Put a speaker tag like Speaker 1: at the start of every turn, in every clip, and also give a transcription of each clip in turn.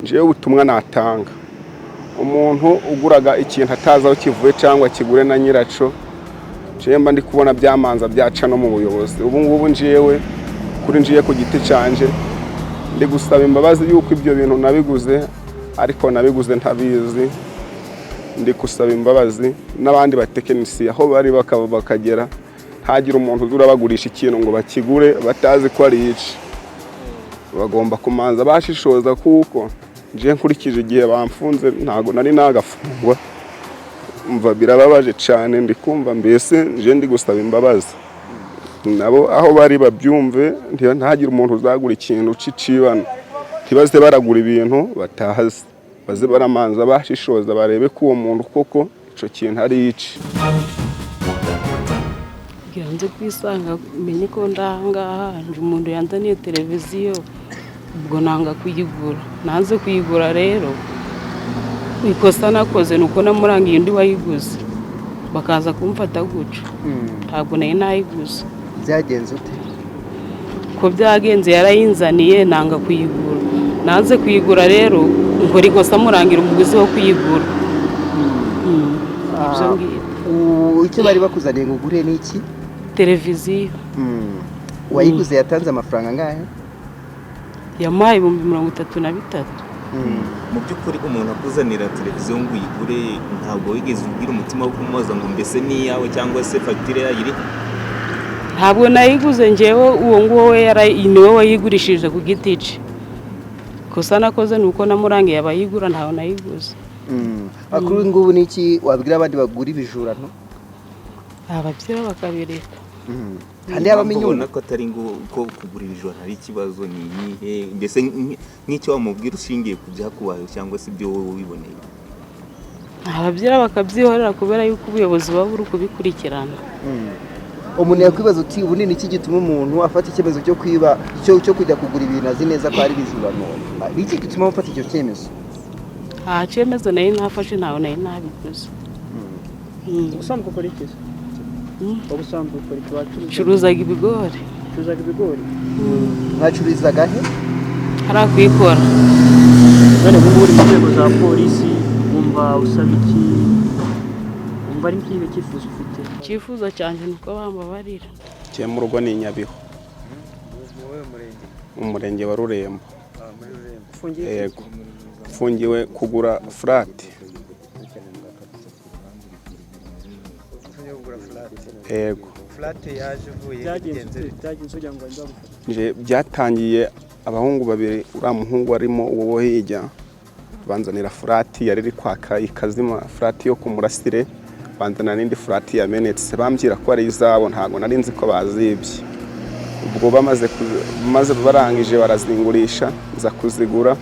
Speaker 1: Jewe ubutumwa natanga, umuntu uguraga ikintu atazi aho kivuye cyangwa kigure na nyiraco, jewe mba ndi kubona byamanza byaca no mu buyobozi. Ubu ngubu njewe kuri njiye ku giti canje ndi gusaba imbabazi yuko ibyo bintu nabiguze, ariko nabiguze ntabizi. Ndi gusaba imbabazi n'abandi batekinisiye aho bari bakaba bakagera, ntagire umuntu uza urabagurisha ikintu ngo bakigure batazi ko ari iki. Bagomba kumanza bashishoza, kuko nje nkurikije igihe bamfunze ntago nari nagafungwa. Mva birababaje cyane, ndi kumva mbese nje ndi gusaba imbabazi nabo aho bari babyumve, ntihagire umuntu uzagura ikintu c'icibano. Ntibaze baragura ibintu batazi, baze baramanza bashishoza barebe ko uwo muntu koko ico kintu ari iki.
Speaker 2: Kugira nze kwisanga menye ko ndahangaha nje, umuntu yanzaniye televiziyo, ubwo nanga kuyigura. Nanze kuyigura rero, ikosa nakoze ni uko namurangiye undi wayiguze, bakaza kumfata gutyo. Ntabwo nari nayiguze.
Speaker 3: Byagenze ute?
Speaker 2: Ko byagenze, yarayinzaniye nanga kuyigura. Nanze kuyigura rero, nkora ikosa murangira umuguzi wo kuyigura. Ibyo ngibyo.
Speaker 3: Icyo bari bakuzaniye ngo ugure ni iki?
Speaker 2: Televiziyo.
Speaker 3: Uwayiguze yatanze amafaranga angahe?
Speaker 2: Yamuhaye 33,000.
Speaker 4: Mu by'ukuri, umuntu akuzanira televiziyo ngo uyigure, ntabwo wigeze ugira umutima wo kumubaza ngo mbese ni iyawe cyangwa se fagitire yayo iri?
Speaker 2: Ntabwo nayiguze njyewe, uwo nguwo we niwe wayigurishije ku giti cye. Ikosa nakoze ni uko namurangiye abayigura, ntawe nayiguze.
Speaker 3: Kuri ubu ngubu ni iki wabwira abandi bagura ibijurano?
Speaker 2: Ababyeyi bakabireka.
Speaker 3: Kandi habamo
Speaker 4: Impamvu
Speaker 3: inyungu.
Speaker 4: Ubona ko atari ngo ko kugura ibijura ari ikibazo ni iyihe? Mbese nk'icyo wamubwira ushingiye ku byakubayeho cyangwa se ibyo wowe wiboneye?
Speaker 2: Ababyira bakabyihorera, kubera yuko ubuyobozi buba buri kubikurikirana.
Speaker 3: Umuntu yakwibaza uti: ubu ni iki gituma umuntu afata icyemezo cyo kwiba, cyo kujya kugura ibintu azi neza ko ari ibijurano? Ni iki gituma ufata icyo cyemezo?
Speaker 2: Nta cyemezo nari nafashe, ntawe nari nabiguze.
Speaker 5: Ubusanzwe ukora iki se? Ubusanzwe ukora iki? Wacuruza?
Speaker 2: Ncuruzaga ibigori.
Speaker 5: Ucuruzaga ibigori?
Speaker 3: Mwacururizaga he?
Speaker 2: Hariya kuyikora.
Speaker 5: None ubu ngubu uri mu nzego za polisi, wumva usaba iki? Wumva ari ikihe cyifuzo ufite?
Speaker 2: Icyifuzo cyanjye ni uko bambabarira.
Speaker 1: Njye mu rugo ni Nyabihu, mu murenge wa Rurembo.
Speaker 5: Ufungiye iki?
Speaker 1: Yego, mfungiwe kugura flat. Yego.
Speaker 6: Flat yaje ivuye
Speaker 5: Byagenze ute? Byagenze kugira ngo bahite bagufate?
Speaker 1: Nje byatangiye abahungu babiri, uriya muhungu arimo uwo wo hirya, banzanira flat yari iri kwaka ikazima, flat yo ku murasire, banzanira n'indi flat yamenetse, bambwira ko ari izabo. Ntabwo nari nzi ko bazibye. Ubwo bamaze maze barangije barazingurisha, nza kuzigura.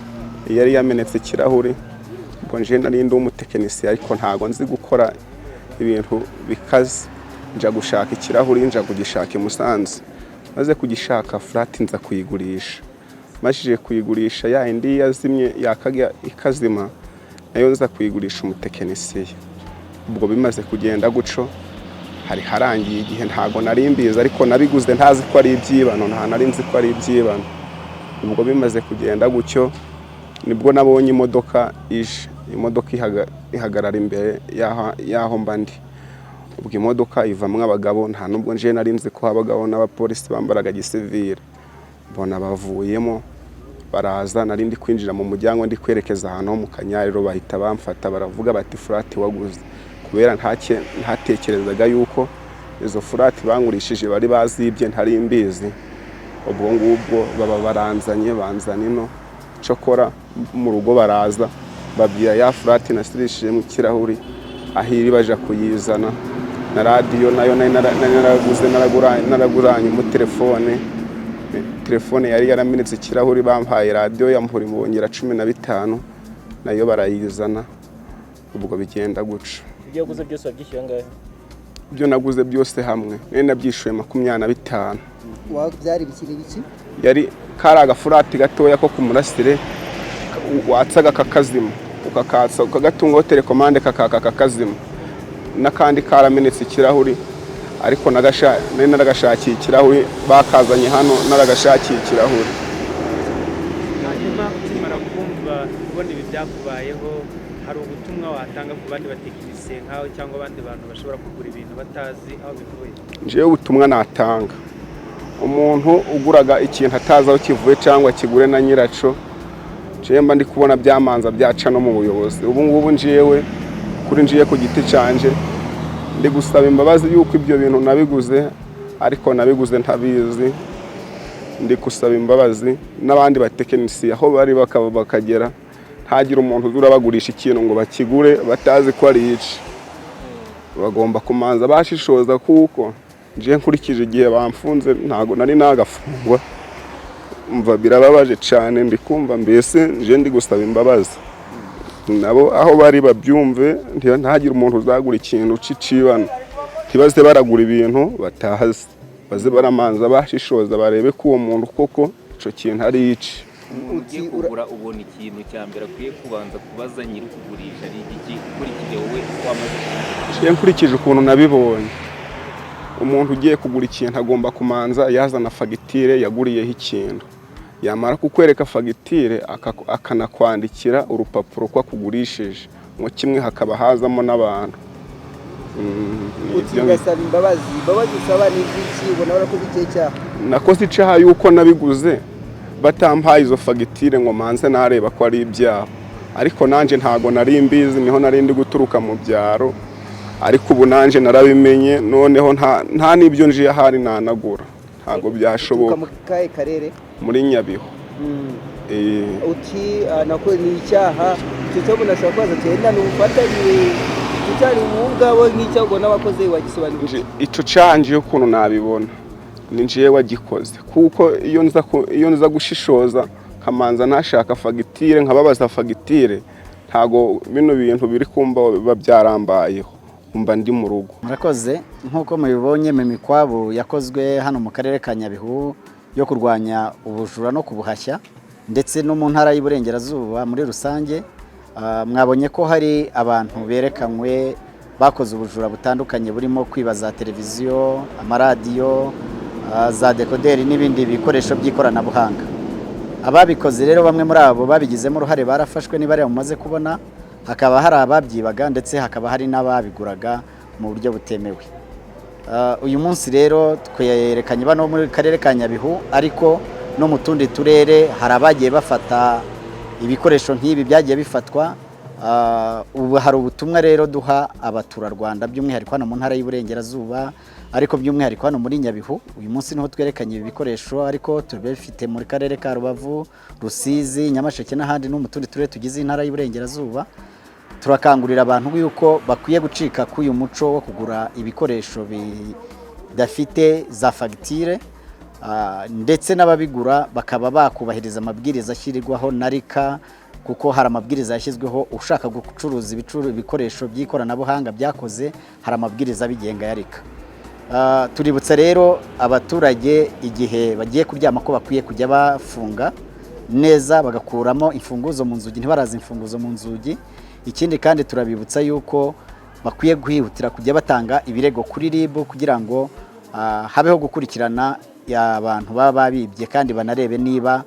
Speaker 1: Yari yamenetse ikirahuri. Ubwo nje nari ndi umutekinisiye, ariko ntabwo nzi gukora ibintu bikaze. Nja gushaka ikirahuri, nja kugishaka i Musanze. Maze kugishaka, flat nza kuyigurisha. Majije kuyigurisha, ya indi yazimye yakaga ikazima nayo nza kuyigurisha umutekinisiye. Ubwo bimaze kugenda guco, hari harangiye igihe, ntago nari mbizi, ariko nabiguze ntazi ko ari ibyibano, nta nari nzi ko ari ibyibano. Ubwo bimaze kugenda gutyo, nibwo nabonye imodoka ije, imodoka ihagarara imbere y'aho mba ndi. Ubwo imodoka ivamwo abagabo, nta nubwo nje nari nzi ko habagaho n'abapolisi bambaraga gisivire. Mbona bavuyemo baraza, nari ndi kwinjira mu muryango ndi kwerekeza ahantu ho mu Kanyariro, bahita bamfata, baravuga bati: "Flat waguze?" Kubera ntatekerezaga yuko izo flat bangurishije bari bazibye, ntari mbizi. Ubwo ngubwo baba baranzanye, banzana ino. Cokora mu rugo baraza babwira ya flat nasirishije mu kirahuri aho iri, baja kuyizana, na radiyo nayo nari naraguze, naraguranye mu telefone. Telefone yari yaramenetse ikirahuri, bampaye radiyo ya Mpurimbongera 15, nayo barayizana. Ubwo bigenda guca.
Speaker 5: Ibyo waguze byose wabyishyuye angahe?
Speaker 1: Ibyo naguze byose hamwe nari nabyishyuye 25.
Speaker 3: Byari ibiki n'ibiki?
Speaker 1: Yari kari aga flat gatoya ko ku murasire watsaga kakazima, ukakatsa ukagatungaho télécommande kakaka kakazima, n'akandi karamenetse ikirahuri, ariko nari naragashakiye ikirahuri, bakazanye hano naragashakiye ikirahuri.
Speaker 6: Hanyuma ukimara kumva Kubona ibi byakubayeho, hari ubutumwa watanga ku bandi batekinisiye nkawe cyangwa abandi bantu bashobora kugura ibintu batazi aho bivuye?
Speaker 1: Njyewe ubutumwa natanga, umuntu uguraga ikintu atazi aho kivuye cyangwa kigure na nyiraco, njyewe mba ndi kubona byamanza byaca no mu buyobozi. Ubu ngubu njyewe kuri njiye ku giti canje ndi gusaba imbabazi yuko ibyo bintu nabiguze, ariko nabiguze ntabizi. Ndi gusaba imbabazi n'abandi batekinisiye aho bari bakaba bakagera, ntagire umuntu uza urabagurisha ikintu ngo bakigure batazi ko ari iki. Bagomba kumanza bashishoza, kuko nje nkurikije igihe bamfunze ntago nari nagafungwa. Mva birababaje cyane, ndi kumva mbese nje ndi gusaba imbabazi nabo aho bari babyumve, ntihagire umuntu uzagura ikintu c'icibano, ntibaze baragura ibintu batahazi, baze baramanza bashishoza barebe ko uwo muntu koko ico kintu ari iki.
Speaker 4: Umuntu ugiye kugura ubona ikintu cya mbere akwiye kubanza kubaza nyiri ukugurisha ari igiki, ukurikije wowe uko wamaze kubigura?
Speaker 1: Nje nkurikije ukuntu nabibonye, umuntu ugiye kugura ikintu agomba kumanza yazana fagitire yaguriyeho ikintu, yamara kukwereka fagitire akanakwandikira urupapuro ko akugurishije, mu kimwe hakaba hazamo n'abantu. Ni
Speaker 3: Uti
Speaker 1: ibyo.
Speaker 3: Ugasaba imbabazi. Imbabazi usaba ni iz'iki? Ubona warakoze ikihe cyaha?
Speaker 1: Nakoze icyaha yuko nabiguze batampaye izo fagitire ngo manze nareba ko ari ibyabo, ariko nanjye ntago nari mbizi, niho nari ndi guturuka mu byaro. Ariko ubu nanjye narabimenye, noneho nta n'ibyo njiye ahari nanagura, ntago
Speaker 3: Uturuka
Speaker 1: byashoboka.
Speaker 3: mu kahe karere?
Speaker 1: Muri Nyabihu.
Speaker 3: Uti nako ni icyaha icyo cyo umuntu ashobora kubaza ati wenda ni ubufatanye, icyo cyari wowe ubwawe nk'icyo ubona wakoze, wagisobanura?
Speaker 1: Ico canje ukuntu nabibona ni njewe wagikoze, kuko iyo nza gushishoza nkamanza ntashaka fagitire, nkababaza fagitire, ntago bino bintu biri kumba biba byarambayeho, mba ndi mu rugo.
Speaker 7: Murakoze. Nk'uko mubibonye mu mikwabu yakozwe hano mu karere ka Nyabihu yo kurwanya ubujura no kubuhashya, ndetse no mu ntara y'Iburengerazuba muri rusange, mwabonye ko hari abantu berekanywe bakoze ubujura butandukanye burimo kwiba za televiziyo, amaradiyo, za dekoderi n'ibindi bikoresho by'ikoranabuhanga. Ababikoze rero, bamwe muri abo babigizemo uruhare barafashwe, niba aribo mumaze kubona, hakaba hari ababyibaga ndetse hakaba hari n'ababiguraga mu buryo butemewe. Uyu munsi rero twerekanye bano muri karere ka Nyabihu, ariko no mu tundi turere hari abagiye bafata ibikoresho nk'ibi byagiye bifatwa. Ubu hari ubutumwa rero duha abaturarwanda, by'umwihariko hano mu ntara y'Iburengerazuba, ariko by'umwihariko hano muri Nyabihu. Uyu munsi niho twerekanye ibi bikoresho, ariko tubifite muri karere ka Rubavu, Rusizi, Nyamasheke n'ahandi no mu tundi turere tugize intara y'Iburengerazuba. Turakangurira abantu yuko bakwiye gucika k'uyu muco wo kugura ibikoresho bidafite za fagitire, ndetse n'ababigura bakaba bakubahiriza amabwiriza ashyirirwaho na RICA, kuko hari amabwiriza yashyizweho. Ushaka gucuruza ibikoresho by'ikoranabuhanga byakoze, hari amabwiriza abigenga ya RICA. Tuributsa rero abaturage igihe bagiye kuryama ko bakwiye kujya bafunga neza, bagakuramo imfunguzo mu nzugi, ntibaraze imfunguzo mu nzugi. Ikindi kandi turabibutsa yuko bakwiye kwihutira kujya batanga ibirego kuri RIB kugira ngo habeho gukurikirana abantu baba babibye, kandi banarebe niba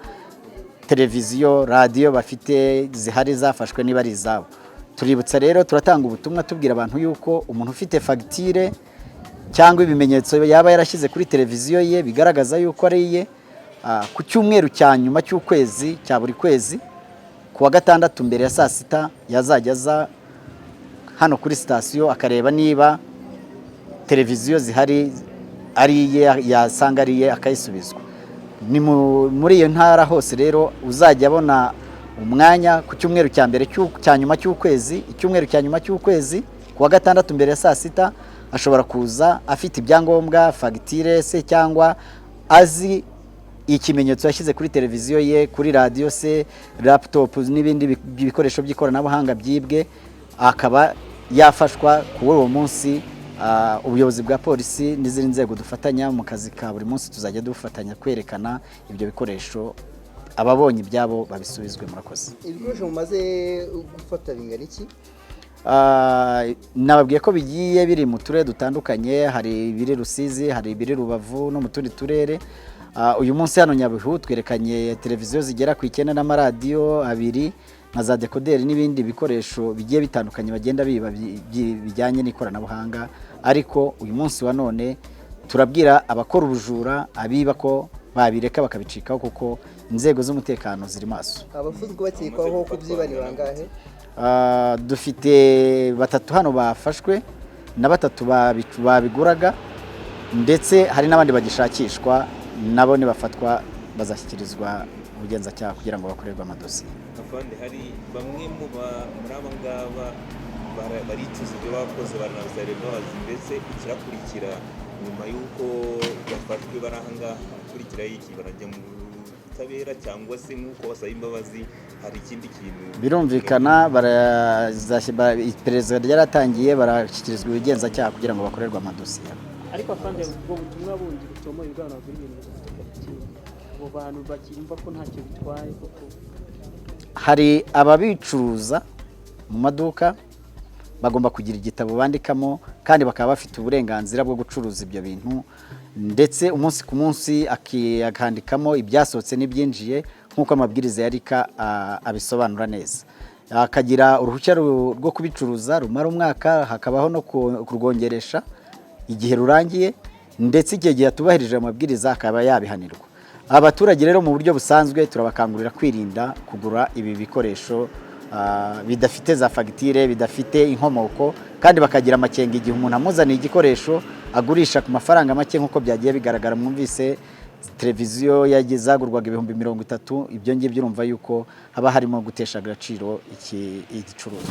Speaker 7: televiziyo, radiyo bafite zihari zafashwe niba ari izabo. Tuributsa rero, turatanga ubutumwa tubwira abantu yuko umuntu ufite fagitire cyangwa ibimenyetso yaba yarashyize kuri televiziyo ye bigaragaza yuko ari iye, ku cyumweru cya nyuma cy'ukwezi cya buri kwezi, ku wa gatandatu mbere ya saa sita, yazajya aza hano kuri sitasiyo akareba niba televiziyo zihari ari iye, yasanga ari iye akayisubizwa. Ni muri iyo ntara hose rero, uzajya abona umwanya ku cyumweru cya mbere cya nyuma cy'ukwezi, icyumweru cya nyuma cy'ukwezi, ku wa gatandatu mbere ya saa sita, ashobora kuza afite ibyangombwa, fagitire se cyangwa azi ikimenyetso yashyize kuri televiziyo ye, kuri radiyo se, laptop n'ibindi bikoresho by'ikoranabuhanga byibwe, akaba yafashwa kuri uwo munsi. Ubuyobozi bwa polisi n'izindi nzego dufatanya mu kazi ka buri munsi tuzajya dufatanya kwerekana ibyo bikoresho, ababonye ibyabo babisubizwe. Murakoze.
Speaker 3: Ibikoresho mumaze gufata bingana iki?
Speaker 7: Nababwiye ko bigiye biri mu turere dutandukanye: hari ibiri Rusizi, hari ibiri Rubavu no mu tundi turere. Uyu munsi hano Nyabihu twerekanye televiziyo zigera ku 9 n'amaradiyo abiri. nka za dekoderi n'ibindi bikoresho bigiye bitandukanye bagenda biba bijyanye n'ikoranabuhanga. Ariko uyu munsi wa none turabwira abakora ubujura, abiba, ko babireka bakabicikaho, kuko inzego z'umutekano ziri maso.
Speaker 3: Abafunzwe bakekwaho kubyiba ni bangahe?
Speaker 7: Dufite batatu hano bafashwe na batatu babiguraga, ndetse hari n'abandi bagishakishwa, nabo nibafatwa bazashyikirizwa ubugenzacyaha kugira ngo bakorerwe amadosiye.
Speaker 4: Afande, hari bamwe muri aba ngaba baricuza ibyo bakoze, baranasaba imbabazi. Mbese ikirakurikira nyuma y'uko bafashwe bari aha ngaha, hakurikiraho iki? Barajya mu butabera cyangwa se nk'uko basaba imbabazi hari ikindi kintu?
Speaker 7: Birumvikana, iperereza ryaratangiye, barashyikirizwa ubugenzacyaha kugira ngo bakorerwe amadosiye.
Speaker 5: Ariko afande, ubwo butumwa bundi butomoye bw'abantu bagura ibintu bidafite fagitire, abo bantu bakiyumva ko ntacyo bitwaye koko?
Speaker 7: Hari ababicuruza mu maduka, bagomba kugira igitabo bandikamo kandi bakaba bafite uburenganzira bwo gucuruza ibyo bintu, ndetse umunsi ku munsi akandikamo ibyasohotse n'ibyinjiye nk'uko amabwiriza ya RICA abisobanura neza, akagira uruhushya rwo kubicuruza rumara umwaka, hakabaho no kurwongeresha igihe rurangiye, ndetse igihe gihe atubahirije amabwiriza akaba yabihanirwa. Abaturage rero mu buryo busanzwe turabakangurira kwirinda kugura ibi bikoresho bidafite za fagitire, bidafite inkomoko, kandi bakagira amakenga igihe umuntu amuzaniye igikoresho agurisha ku mafaranga make, nk'uko byagiye bigaragara. Mwumvise televiziyo yagiye zagurwaga 30,000. Ibyo ngibyo urumva yuko haba harimo gutesha agaciro iki igicuruzwa.